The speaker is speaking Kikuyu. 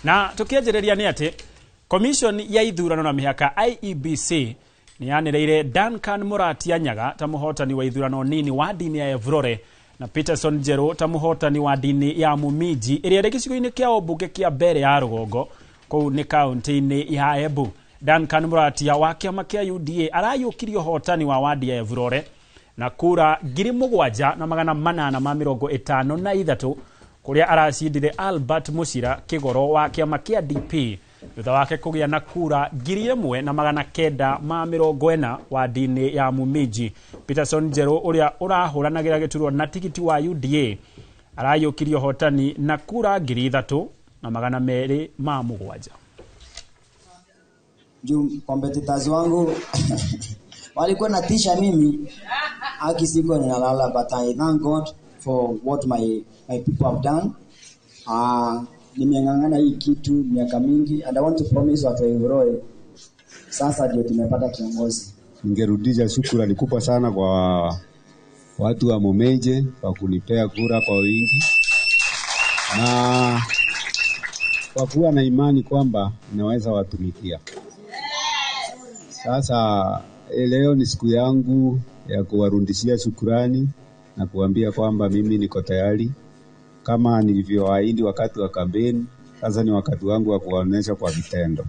Na tukianjĩrĩria nĩ atĩ Commission ya ithurano na mĩhaka IEBC nĩ yanĩrĩire Duncan Muratia Nyaga ta mũhotani wa ithurano nini wadi-inĩ ya Evurore na Peterson Njerũ ta mũhotani wa wadi-inĩ ya Mumiji ĩrĩa ĩrĩ gĩcigo-inĩ kĩa ũmbunge kĩa Mbere ya Rũgongo kũu nĩ kaunti-inĩ ya Embu. Duncan Muratia wa kĩama kĩa UDA arayũkirie ũhotani wa wadi ya Evurore na kura 7853 kũrĩa aracindire Albert Mucira Kĩgoro wa kĩama kĩa DP thutha wake kũgĩa na kura 1940 wadi-inĩ ya Mumiji. Peterson Njerũ ũrĩa ũrahũranagĩra gĩturwa na tigiti wa UDA arayũkirie ũhotani na kura 3207. Juu competitors wangu walikuwa natisha mimi, haki sikuwa ninalala, but I thank God for what my people have done. Nimeng'ang'ana hii kitu miaka mingi and I want to promise watu wa Evurore, sasa ndio tumepata kiongozi. Ningerudisha shukrani kubwa sana kwa watu wa Mumenje kwa kunipea kura kwa wingi na kwa kuwa na imani kwamba ninaweza watumikia. Sasa leo ni siku yangu ya kuwarudishia shukrani na kuambia kwamba mimi niko tayari kama nilivyoahidi wakati wa kampeni. Sasa ni wakati wangu wa kuwaonyesha kwa vitendo.